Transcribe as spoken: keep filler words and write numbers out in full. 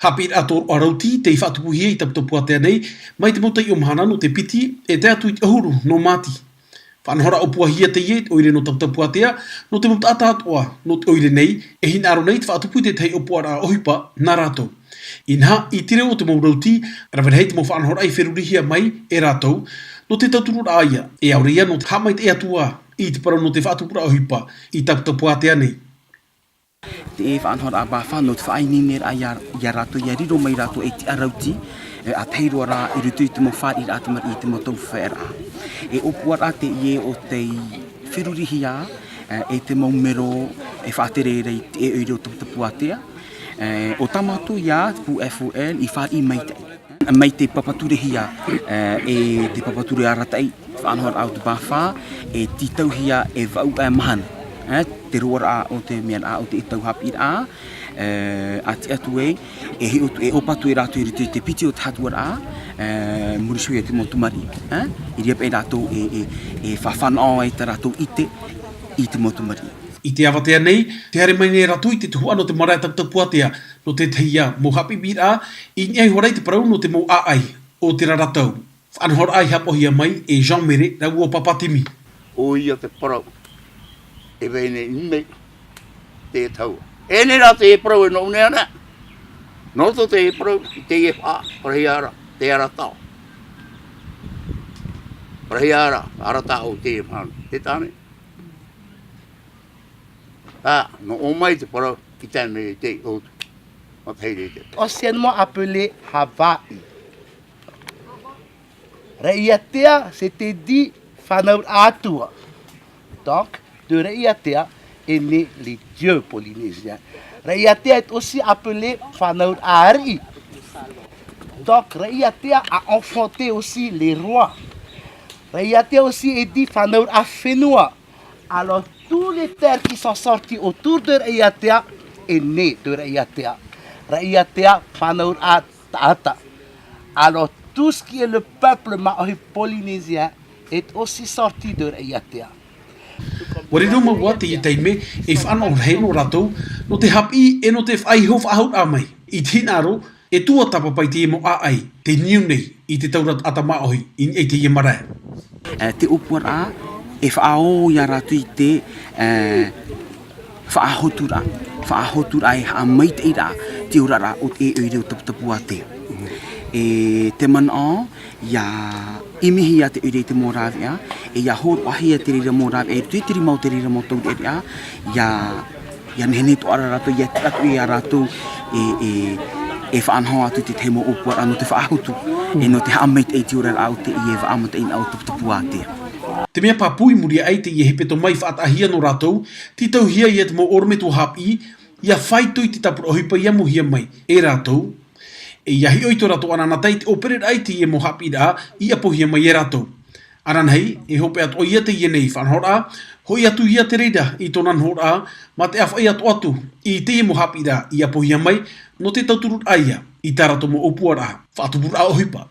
Haʻapiʻiraʻa tōroʻa rauti tei faʻatupuhia i Taputapuātea nei, mai te mau taiʻo mahana nō te piti e tae atu i te ʻahuru nō Māti. Faʻanahoraʻa ʻōpuahia teie ʻoire nō Taputapuātea nō te mau taʻata atoʻa nō te ʻoire nei, e hinaʻaro nei te faʻatupu i te tahi ʻōpuaraʻa ʻohipa nā rātou. Inaha, i te reo o te mau rauti, rave rahi te mau faʻanahoraʻa i ferurihia mai e rātou, nō te tautururaʻa ia, e ʻaore ia nō te haʻamaitaʻi atu ā i te parau nō te faʻatupuraʻa ʻohipa i Taputapuātea nei. Te faʻanahoraʻa Bafa nō te faʻaineineraʻa ia, ia rātou, ia riro mai rātou ei tiʻa rauti, e, ʻa tahi roa rā i roto i te mau fāriʻiraʻa tamariʻi i te mau taufaʻaraʻa. E ʻōpuaraʻa teie o tei ferurihia, e, e te mau mero e faʻatere ra i te ʻoire o Taputapuātea. E, ʻo tā mātou ia, te pū F O L, i fāriʻi maitaʻi. Mai te papaturehia, e, e te papatureʻa arataʻi, faʻanahoraʻa o te Bafa, e tītauhia e vaʻu e mahana. E, te roaraʻa o te mea raʻa o te tau haʻapiʻiraʻa, e, a tiʻa atu ai, e hiʻo atu, e ʻōpatu e rātou i roto i te piti o te hatuaraʻa, e, muri iho ia te mau tamariʻi, e, i reira paʻi rātou e, e, e faʻafānaʻo ai tā rātou ʻite i te mau tamariʻi. I te avatea nei, tē haere mai nei rātou i te tuhaʻa nō te marae Taputapuātea, nō te tahi ia mau haʻapiʻiraʻa, i niʻa iho ā i te parau nō te mau ʻāʻai o te raratau. Faʻanahoraʻa i haʻapohia mai e Jean Mere rāua ʻo Papa Timi. ʻO ia te parau e vai nei i nei te taua. E nei rā te parau e nō nei ana. Nō roto te parau i teie faʻa, parahia ra, te aratao. Parahia ra, aratao te mahana. Te tāne. Ā, nō ʻō mai te parau, i tae mai te ʻōtu. Matahi rei te. Anciennement appelé Hawaii. Raʻiātea, c'était dit Fānauraʻa Atua. Donc, de Raʻiātea est né les dieux polynésiens. Raʻiātea est aussi appelé Fānauraʻa Ariʻi. Donc, Raʻiātea a enfanté aussi les rois. Raʻiātea aussi est dit Fānauraʻa Fenua. Alors, toutes les terres qui sont sorties autour de Raʻiātea est né de Raʻiātea. Raʻiātea, Fānauraʻa Taʻata. Alors, tout ce qui est le peuple maʻohi polynésien est aussi sorti de Raʻiātea. ʻUa riro mau ā teie taime ei faʻanahoraʻa nō rātou, nō te haʻapiʻi e nō te faʻaiho faʻahouraʻa mai. I te hinaʻaro, e tuatāpapa i teie mau ʻāʻai, tei niu nei i te taura taʻata maʻohi i niʻa i teie marae. E, te ʻōpuaraʻa, e faʻaō ia rātou i te, e, faʻahoturaʻa, faʻahoturaʻa e haʻamaitaʻiraʻa te oraraʻa o te ʻoire o Taputapuātea. E te manaʻo, ia ʻimihia te ʻoire i te mau rāveʻa, e ia hōroʻahia te reira mau rāveʻa, e tui te rima o te reira mau taureʻareʻa, ia, ia nehenehe atoʻa rā rātou, ia tiʻa atu ia rātou, e, e, e faʻanaho atu i te tahi mau ʻōpuaraʻa nō te faʻahotu, e nō te haʻamaitaʻi i te oraraʻa o teie vaʻa mataʻeinaʻa o Taputapuātea. Te mea pāpū i muri aʻe i teie hepetoma i faʻataʻahia nō rātou, tītauhia ia te mau ʻorometua haʻapiʻi, ia faito i te tāpura ʻohipa i amohia mai e rātou, e ia hiʻo i tō rātou anaanatae i te ʻōpereraʻa i teie mau haʻapiʻiraʻa i apohia mai e rātou. Ananahi, e hope atoʻa ia teie nei faʻanahoraʻa, hoʻi atu ia te reira i tōna nohoraʻa, mā te ʻāfaʻi atoʻa atu i teie mau haʻapiʻiraʻa i apohia mai, nō te tautururaʻa ia i tā rātou mau ʻōpuaraʻa, faʻatupuraʻa ʻohipa.